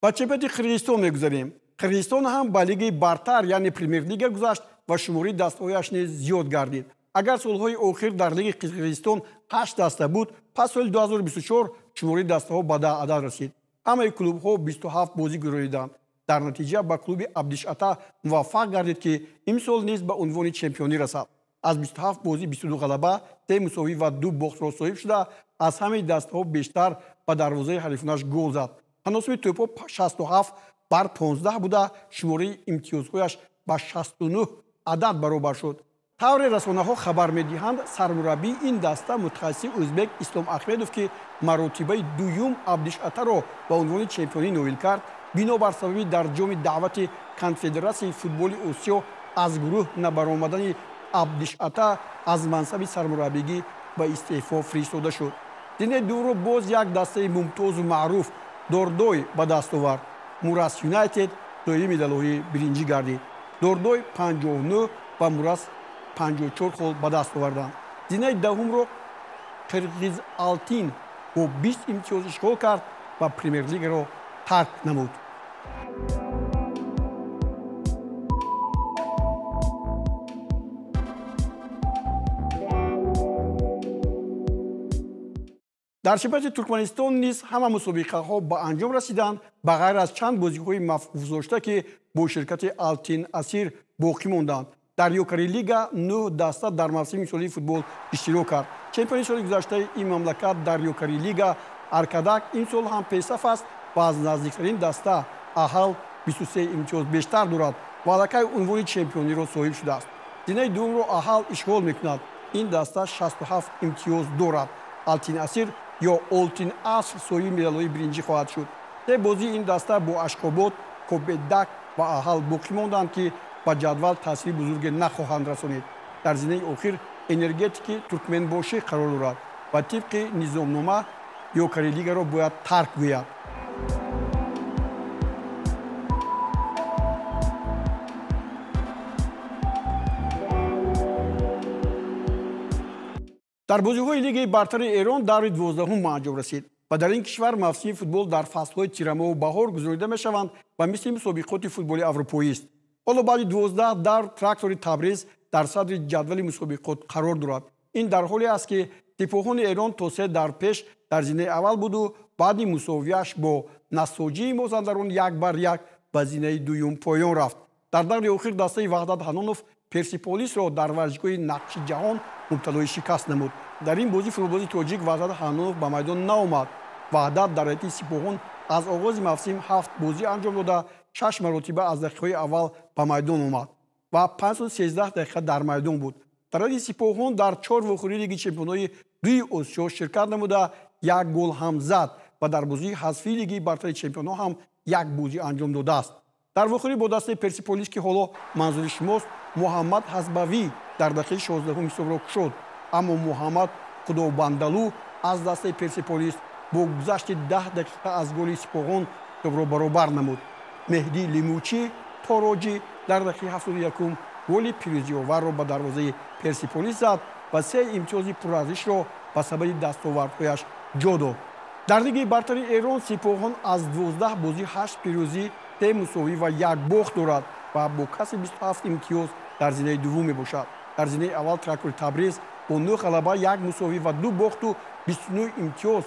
Ба чемпионати Қирғизистон мегузарем. Қирғизистон ҳам ба лигаи бартар, яъне Премер-лига гузашт ва шумории дастаҳояш низ зиёд гардид. Агар солҳои охир дар лигаи Қирғизистон 8 даста буд, пас соли 2024 шумории дастаҳо ба 10 адад расид. Ҳамаи клубҳо 27 бозӣ гузарониданд. Дар натиҷа ба клуби Абдиш-Ата муваффақ гардид, ки имсол низ ба унвони чемпионӣ расад. Аз 27 бозӣ 22 ғалаба, 3 мусовӣ ва 2 бохтро соҳиб шуда, аз ҳамаи дастаҳо бештар ба дарвозаи ҳарифонаш гол зад. Таносуби тӯбҳо 67 бар 15 буда, шумораи имтиёзҳояш ба 69 адад баробар шуд. Тавре расонаҳо хабар медиҳанд, сармураббии ин даста мутахассиси ӯзбек Ислом Ахмедов, ки маротибаи дуюм Абдиш-Атаро ба унвони чемпионӣ ноил кард, бинобар сабаби дар ҷоми даъвати Конфедератсияи футболи Осиё аз гурӯҳ набаромадани Абдиш-Ата аз мансаби сармураббигӣ ба истеъфо фиристода шуд. Зинаи дуввумро боз як дастаи мумтозу маъруф Дордой ба даст овард. Мурас Юнайтед соҳиби медалҳои биринҷӣ гардид. Дордой 59 ва Мурас 54 хол ба даст оварданд. Зинаи даҳумро Қирғиз Алтин бо 20 имтиёз ишғол кард ва Премер-лигаро тарк намуд. Дар чемпионати Туркманистон низ ҳама мусобиқаҳо ба анҷом расиданд, ба ғайр аз чанд бозиҳои мафқуфгузошта, ки бо ширкати Алтин Асир боқӣ монданд. Дар Ёкари лига 9 даста дар мавсими имсолии футбол иштирок кард. Чемпиони соли гузаштаи ин мамлакат дар Ёкари лига Аркадак имсол ҳам пешсаф аст ва аз наздиктарин даста Аҳал 23 имтиёз бештар дорад ва аллакай унвони чемпиониро соҳиб шудааст. Зинаи дуввумро Аҳал ишғол мекунад. Ин даста 67 имтиёз дорад. Алтин Асир ё Олтин Аср соҳиби медалҳои биринҷӣ хоҳад шуд. Се бозии ин даста бо Ашқобод, Кобедак ва Аҳал боқӣ монданд, ки ба ҷадвал таъсири бузурге нахоҳанд расонид. Дар зинаи охир Энергетики Туркменбошӣ қарор дорад ва тибқи низомнома Ёкари лигаро бояд тарк гӯяд. Дар бозиҳои лигаи бартари Эрон даври 12-ум ба анҷом расид ва дар ин кишвар мавсими футбол дар фаслҳои тирамоҳу баҳор гузаронида мешаванд ва мисли мусобиқоти футболи аврупоист. Ҳоло баъди 12 давр Трактори Табриз дар садри ҷадвали мусобиқот қарор дорад. Ин дар ҳоле аст, ки Сипоҳони Эрон то се дар пеш дар зинаи аввал буду баъди мусовияш бо Насоҷии Мозандарон 1-1 ба зинаи дуюм поён рафт. Дар даври охир дастаи Ваҳдат Ҳанонов Персиполисро дар варзишгоҳи Нақши ҷаҳон мубталои шикаст намуд. Дар ин бозӣ футболбози тоҷик Ваҳдат Ҳанонов ба майдон наомад. Ваҳдат дар ҳайати Сипоҳон аз оғози мавсим 7 бозӣ анҷом дода, 6 маротиба аз дақиқаҳои аввал ба майдон омад ва 513 дақиқа дар майдон буд. Дар ҳайати Сипоҳон дар 4 вохӯрии лиги чемпионҳои дуи Осиё ширкат намуда, 1 гол ҳам зад ва дар бозии ҳазфии лиги бартари чемпионҳо ҳам 1 бозӣ анҷом додааст. Дар вохӯрӣ бо дастаи Персиполис, ки ҳоло манзури шумост, Муҳаммад Ҳазбавӣ дар дақиқаи 16 ҳисобро кушод, аммо Муҳаммад Худобандалу аз дастаи Персиполис бо гузашти 10 дақиқа аз голи Сипоҳон ҳисобро баробар намуд. Меҳдӣ Лимучӣ Тороҷӣ дар дақиқаи 71 голи пирӯзиоварро ба дарвозаи Персиполис зад ва 3 имтиёзи пурарзишро ба сабаби дастовардҳояш ҷо дод. Дар лигаи бартари Эрон Сипоҳон аз 12 бозӣ 8 пирӯзӣ, 3 мусовӣ ва 1 бохт дорад ва бо касби 27 имтиёз дар зинаи дуввум мебошад. Дар зинаи аввал Трактори Табриз бо 9 ғалаба, 1 мусовӣ ва 2 бохту 29 имтиёз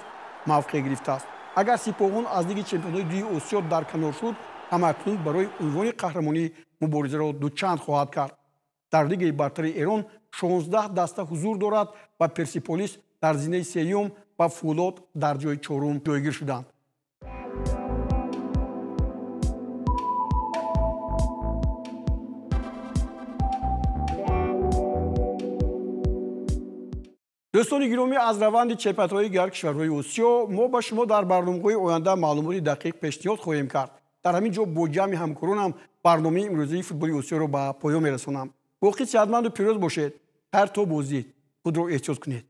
мавқеъ гирифтааст. Агар Сипоҳон аз лиги чемпионҳои дуи Осиё дар канор шуд, ҳамакнун барои унвони қаҳрамонӣ муборизаро дучанд хоҳад кард. Дар лигаи бартари Эрон 16 даста ҳузур дорад ва Персиполис дар зинаи сеюм ва Фулод дар ҷои чорум ҷойгир шуданд. Дӯстони гиромӣ, аз раванди чемпионатҳои дигар кишварҳои Осиё мо ба шумо дар барномаҳои оянда маълумоти дақиқ пешниҳод хоҳем кард. Дар ҳамин ҷо бо ҷамъи ҳамкоронам барномаи имрӯзаи футболи Осиёро ба поён мерасонам. Боқӣ сеҳатманду пирӯз бошед. Ҳар то боздид худро эҳтиёт кунед.